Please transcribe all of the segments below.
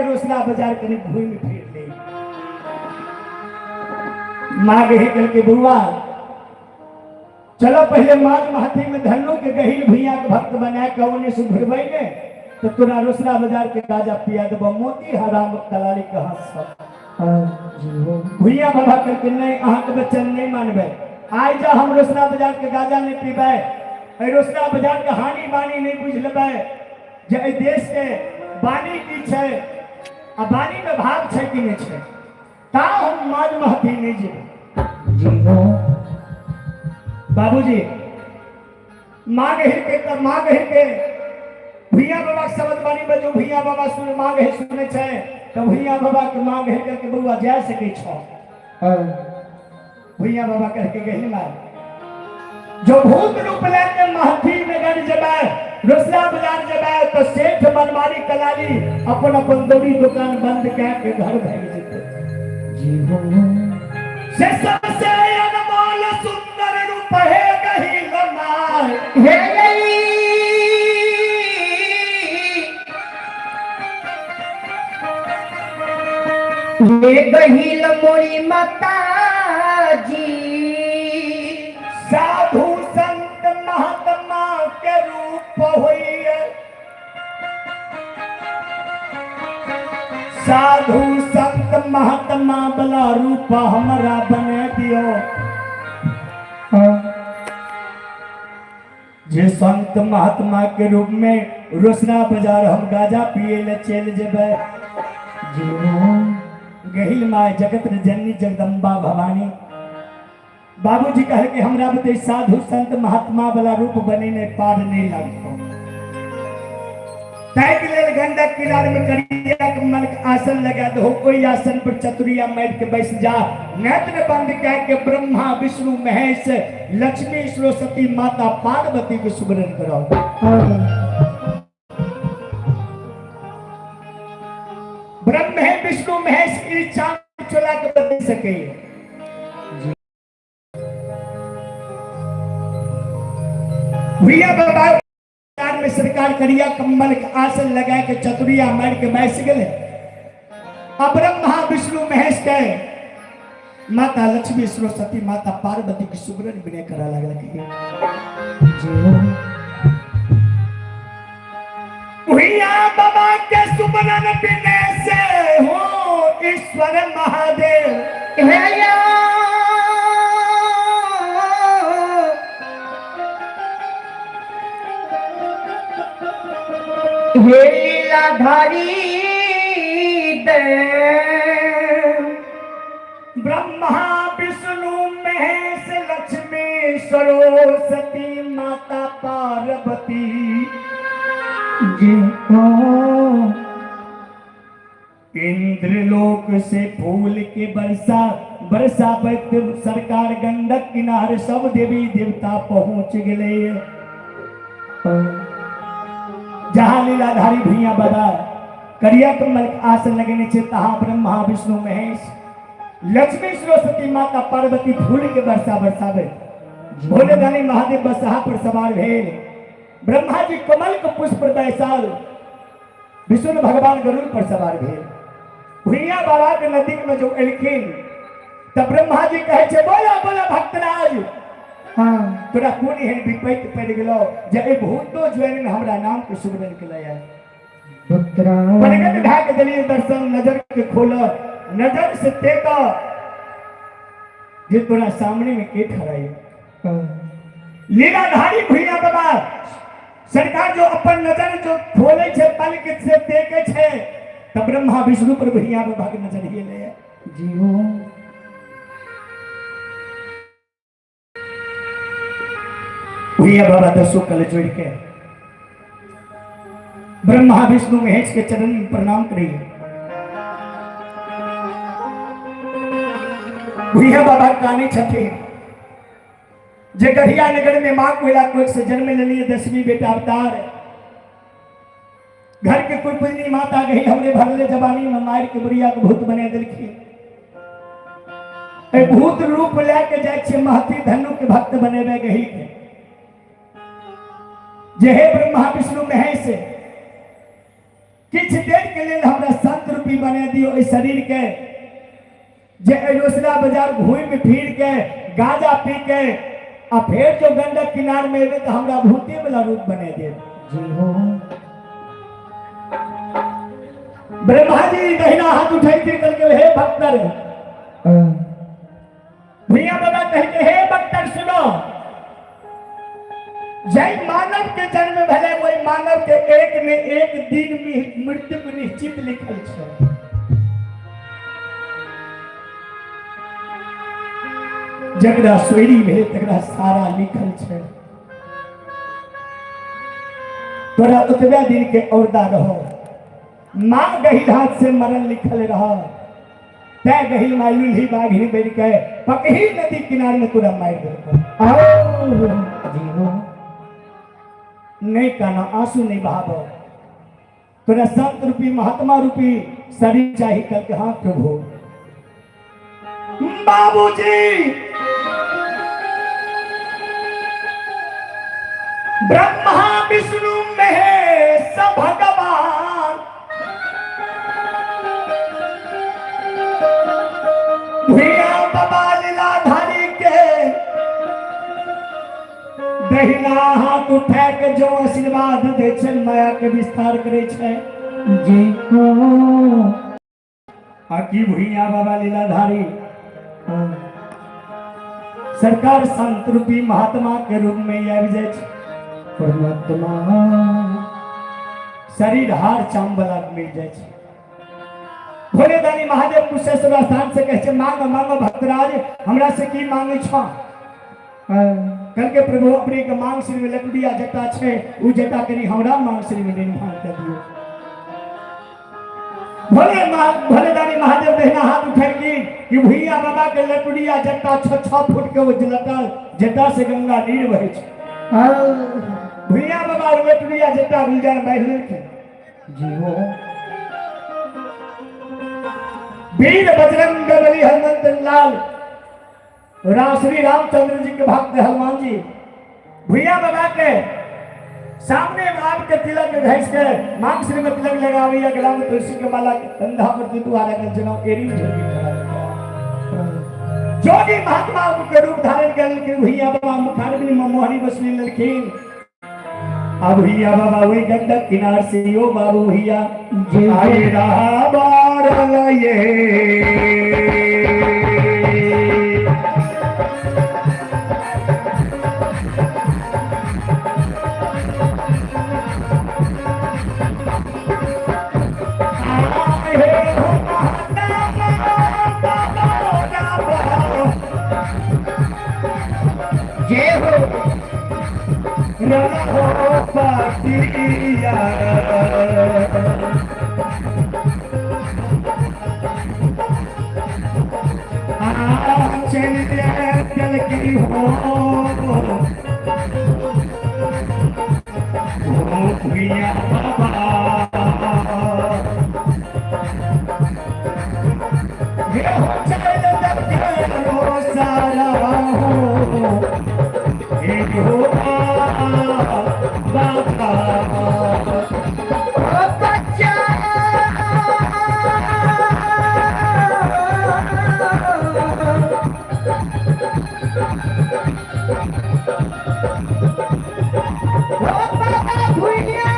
रोसड़ा बाजार कनि घूमि फिर ले। माँ गही कहलकै बौआ चलो पहले माघ महती में धन्नू के गहिल भुइया के भक्त बना के ओने से घुरबै ने तो तोरा रोसड़ा बाजार के गाजा पिया देबो, मोती हराम दलाली के हंस। भुइया बाबा करके नहीं, अहाँ के बच्चा नहीं मानबे, आइ जा हम रोसड़ा बाजार के गाजा नहीं पीबै, एहि रोसड़ा बाजार के हानि बानी नहीं बुझ लेबै जे एहि देश के बानी की छै आ बानी में भाव छै कि नहीं छै, ता हम माज महती नहीं जेबै। बाबूजी माँ गहिर के तब माँ गहिर के भुइया बाबा के शब्द बानी में जो भुइया बाबा सुन माँ गहिर सुने छै तो भुइया बाबा के माँ गहिर करके बउआ जा सके छो। भुइया बाबा कह के गहिर मार जो भूत रूप लेके महफी नगर जबै रोसड़ा बाजार जबै तो सेठ बनवारी कलाली अपन अपन दौड़ी दुकान बंद कह के घर भाग जेते। से सबसे अनमोल सुंदर रूप है गही लमाय हे गई हे गहिल मोरी माता जी। साधु संत महात्मा के रूप होइए, साधु संत महात्मा वाला रूप हमरा बने दियो। जे संत महात्मा के रूप में रोसड़ा बाजार हम गाजा पिए ले चल जेबै। गहिल माय जगत जननी जगदम्बा भवानी। बाबूजी कहे कि हमरा बते साधु संत महात्मा वाला रूप बनेने पार नहीं लगतो। ताहि के लेल गंडक किनार में करिया कमल के आसन लगा दो, ओहि आसन पर चतुरिया मारि के बैस जा, नेत्र बंद कह के ब्रह्मा विष्णु महेश लक्ष्मी सरस्वती माता पार्वती के सुमरन करो। ब्रह्म है विष्णु महेश की चांद चला के बदल सके। भैया बाबा में सरकार करिया कम्बल के आसन लगा के चतुरिया मार के बैस गए। अब ब्रह्मा विष्णु महेश के माता लक्ष्मी सरस्वती माता पार्वती के सुमरन विनय करा लगल। भैया बाबा के सुमरन विनय से हो ईश्वर महादेव। हे या हे लीलाधारी देव। ब्रह्मा विष्णु महेश लक्ष्मी सरस्वती माता पार्वती जी हो। इंद्रलोक से फूल के बरसा बरसा सरकार गंडक किनारे सब देवी देवता पहुंच गए। जहां लीलाधारी भैया बाबा करिया कमल के आसन लगेने छे तहां ब्रह्मा विष्णु महेश लक्ष्मी सरस्वती माता पार्वती फूल के वर्षा बरसावे। भोले दानी महादेव बसहा पर सवार भेल, ब्रह्मा जी कमल के पुष्प पर बैसाल, विष्णु भगवान गरुड़ पर सवार भेल। भुइया बाबा के नदी में जो एलखिन तब ब्रह्मा जी कहे छे बोला बोला भक्तराज, हाँ तोरा कोन एहन विपत्ति पड़ि गेलो जे एहि भूतो ज्वाइन में हमरा नाम के सुमरन के लय आयल। भक्तराज प्रगट भए के देलियै दर्शन, नजर के खोल, नजर से तेक जे तोरा सामने में के खड़ा है। लीलाधारी भुइया बाबा सरकार जो अपन नजर जो खोले छे पलक से देखे छे तब ब्रह्मा विष्णु पर भुइया बाबा के नजर ही ले। जी हो। भुइया बाबा दसों कल जोड़ के ब्रह्मा विष्णु महेश के चरण में प्रणाम करिए। भुइया बाबा काने छथिन जे गढ़िया नगर में माँ कोयला कोख से जन्म लेलिए 10वीं बेटा अवतार। घर के कोई पुजनी माता गई हमरे भरले जवानी में मार के बुढ़िया के भूत बना दिलखिन। ए भूत रूप ले के जाय छे महती धनु के भक्त बनेबे गही के। जे हे ब्रह्मा विष्णु महेश किछ देर के लेल हमरा संत रूपी बना दियो एहि शरीर के जे एहि रोसड़ा बाजार घूमि फिर के गांजा पी के आ फेर जो गंडक किनार में एबे तऽ हमरा भूते वाला रूप बना देब। जी हो। ब्रह्मा जी दहिना हाथ उठेलखिन, कहलकै हे भक्तर, भैया बाबा कहलकै हे भक्तर सुनो, जय मानव के जन्म भेलै वही मानव के एक ने एक दिन मृत्यु निश्चित लिखल छै। जकरा सोयरी भेल तकरा सारा लिखल छै। तोरा ओतबे दिन के औरदा रहो, माँ गहिल हाथ से मरण लिखल रह, तै गहिल माँ लुल्ही बाघिनी बन के पकही नदी किनार में तोरा मारि देलकौ। जी हो। नहीं काना, आंसू नहीं बहाबो, तोरा संत रूपी महात्मा रूपी शरीर चाही। कल के हाँ प्रभु बाबूजी ब्रह्मा विष्णु महेश भगवान भैया बाबा लीलाधारी के दहिना हाथ उठा के जो आशीर्वाद दै छै माया के विस्तार करै छै। जी हो। आ की भुइया बाबा लीलाधारी सरकार संत रूपी महात्मा के रूप में आबि जाइ छै। परमात्मा शरीर हार चाम वाला मिल जाइ छै। भोले दानी महादेव कुशेश्वर स्थान से कहै छै मांग मांग भक्तराज, हमरा से की मांगे छौ? कल के प्रभु अपने के मांग श्री में लकड़िया जटा छै, उ जटा कनी हमरा मांग श्री में निर्माण कर दियो। भोले भोले दानी महादेव दहिना हाथ उठेलखिन कि भुइया बाबा के लकड़िया जटा 6-6 फुट के वो जटा जटा से गंगा नीर बहे छै। भुइया बाबा लकड़िया जटा गुलजार बान्हि लेलखिन। जी हो। वीर बजरंग बली हनुमंत लाल राम श्री रामचंद्र जी के भक्त हनुमान जी भुइया बाबा के सामने आप के तिलक घैस के मांग श्री में तिलक लगावी, गला में तुलसी के माला, कंधा पर दुआरा के जनौ एरी झोली जोगी महात्मा के रूप धारण कर लेलखिन। भुइया बाबा मुखारबिन में मोहनी बसली लेलखिन। अब भैया बाबा वही गंडक किनार से यो बाबू भैया आई रहा बार ये जय हो। रहो पाटिया चल चल की हो भैया बाबा चल सारा हो एक हो बाबा बच्चा ओ बाबा भुइया।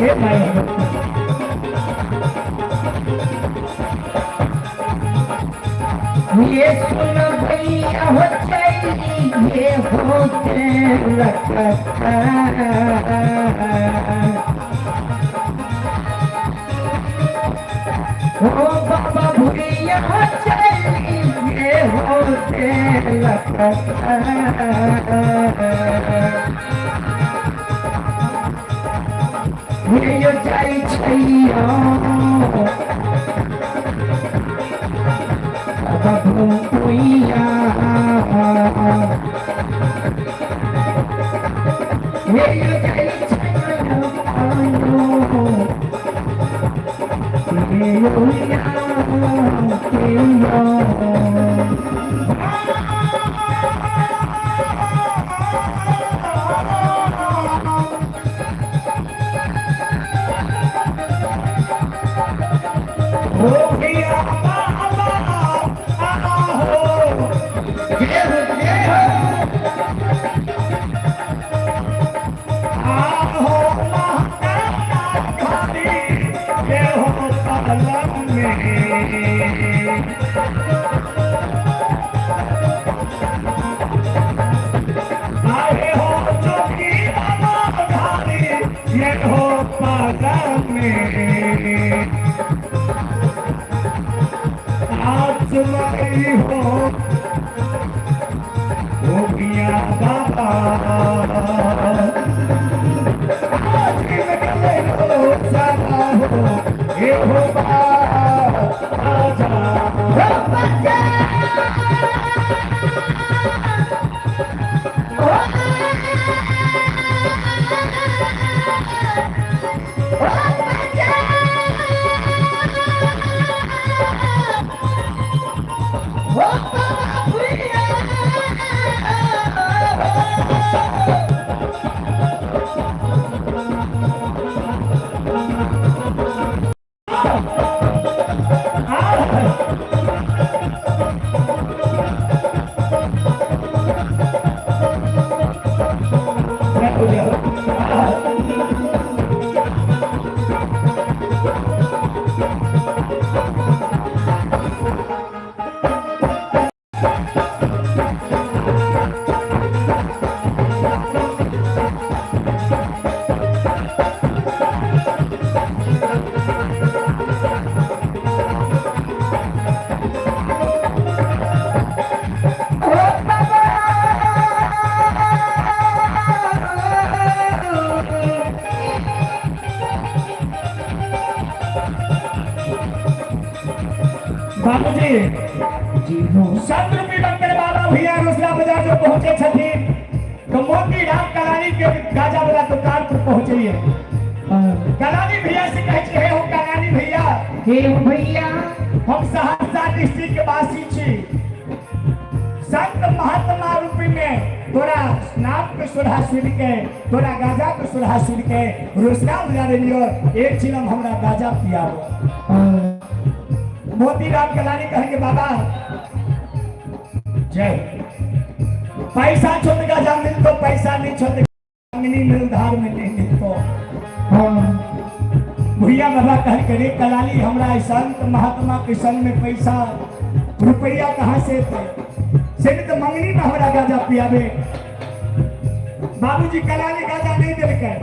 Hey my Bhagwati. ये सुन भैया हो चलिए होते रखता। ओ बाबा भैया हो चलिए होते रखता। ये जाई छैयो बाबा भैया, ये जाई छैयो ये हो भैया बाबा आहो, जय हो जय हो। आहो महाकाली ये हो पलंग में। आए हो जोगी बाबा धारी ये हो पलंग में। आज मई हो गया बाबा, आज निकले हो सारा हो ये हो आजा। ओ बच्चा, ओ बच्चा, ओ बाबा भैया। ओ बाबा, बाबूजी जी हो। संत रूपी बनकर बाबा भैया रोसड़ा बाजार जो पहुंचे छथिन तो मोती राम कलानी के गाजा वाला दुकान पर पहुंचलिए। कलानी भैया से कहै छै, हे हो कलानी भैया, हे भैया, हम सहरसा डिस्ट्रिक्ट के वासी छी। संत महात्मा रूपी में तोरा नाम के सोढ़ा सुन के, तोरा गाजा के सोढ़ा सुन के रोसड़ा बाजार एलियो, एक चिलम हमरा गाजा पियाबो। मोती राम कलानी कह के बाबा जय, पैसा छोड़ गाजा मिल तो पैसा नहीं छोड़ मिनी मिल धार में नहीं मिल तो। भैया बाबा कह के रे कलाली, हमरा संत महात्मा के संग में पैसा रुपया कहाँ से थे से नहीं तो मंगनी में हमरा गाजा पियाबे। बाबूजी कलाली गाजा नहीं दिलकै।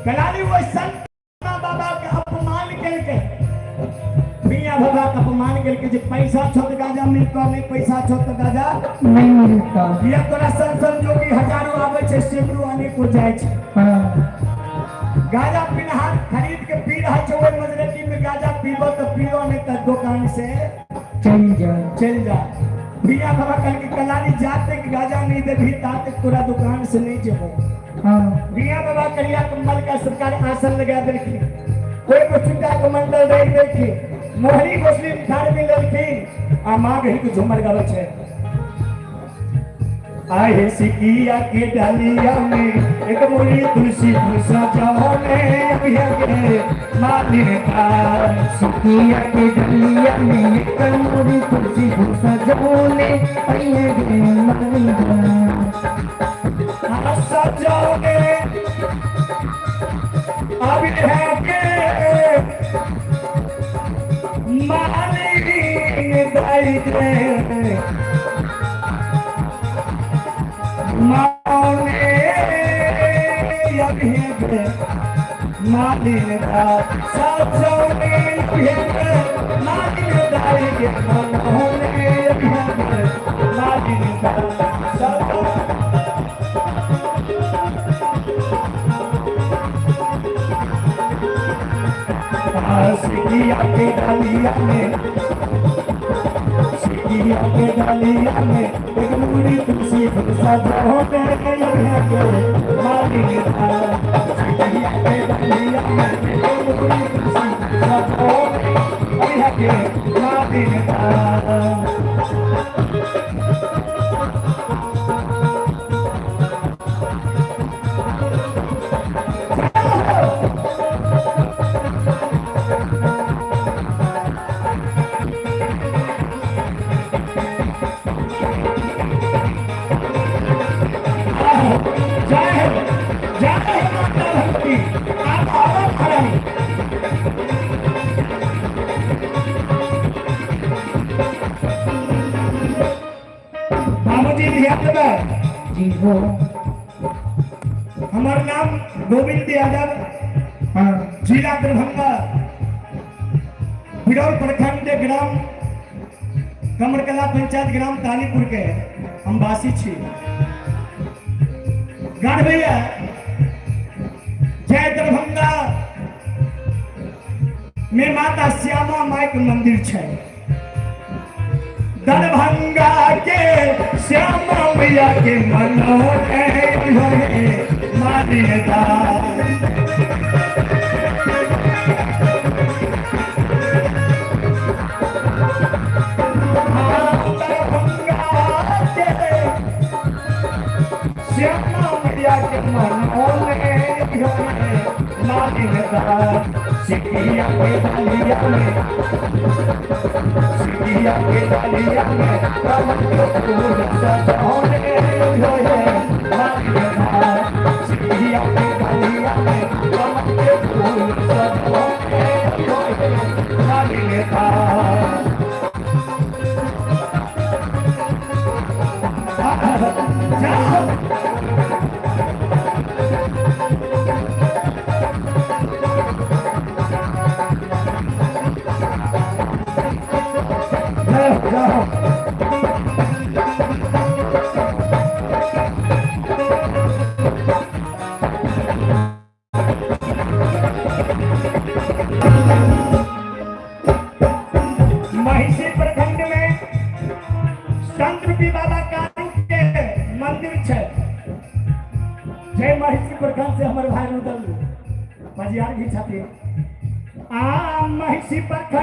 कलाली वो संत बाबा के अपमान केलकै, भैया बाबा के अपमान केलकै जे पैसा छो तो गाजा मिलतो, नहीं पैसा छो तो गाजा नहीं मिलता। या तोरा संग संग जोगी हजारों आबै छै, सैकड़ों अनेको जाइ छै। गाजा पिनहार खरीद के पी रहल छै ओहि मजरती में, गाजा पीबो तो पीलो, नहीं तो दुकान से चल जा। चल जा। भैया बाबा कल के कलाली जा तक गाजा नहीं देबही ता तक तोरा दुकान से नहीं जेबो। भैया बाबा करिया कम्बल का सरकार आसन लगा देलखिन, कोई को चुटा के मंडल रख देलखिन, मोहरी मुस्लिम थार में लेलखिन आ माँ गही के झूमर गाबै छै। आहे सिकिया के डालिया में एक मोरी तुलसी भूसा जाओने अभिया के मालिन का। सुखिया के डलिया में एक मोरी तुलसी भूसा जौने अइहे गे मालिना। सजाओने अब है के मालिन दाई दे माने अभी के मालिन दा साचोने अभी मालिन दाई के माने अभी मालिन दा साचो। सिकिया के डालिया में, सिकिया के डालिया में एक मुड़ी तुलसी सजोने के मालिन दा। सिकिया के डालिया में एक मुड़ी तुलसी सजोने के मालिन दा। जय हो, जय हो माता भगवती। आप आओ महारानी। बाबूजी ध्यान देबै। जी हो। हमर नाम गोविंद यादव, हाँ। जिला दरभंगा, बिरौल प्रखंड के ग्राम कमरकला पंचायत ग्राम तालीपुर के हम वासी छी। गान भैया जय दरभंगा में माता श्यामा माई के मंदिर छै। दरभंगा के श्यामा मैया के मनोरे मान्यता। दरभंगा के श्यामा मैया के मनोरे मान्यता। सिकिया के डालिया में, सिकिया के डालिया में कमल के फूल सजोने मान्यता। सिकिया के डालिया में कमल के फूल सजोने मान्यता। जाओ। जय हो, जय हो। महिषी प्रखंड में संत रूपी बाबा कारू के मंदिर छै। जय महिषी प्रखंड से हमर भाई रुदल बजियार भी छथिन। आ महिषी प्रखंड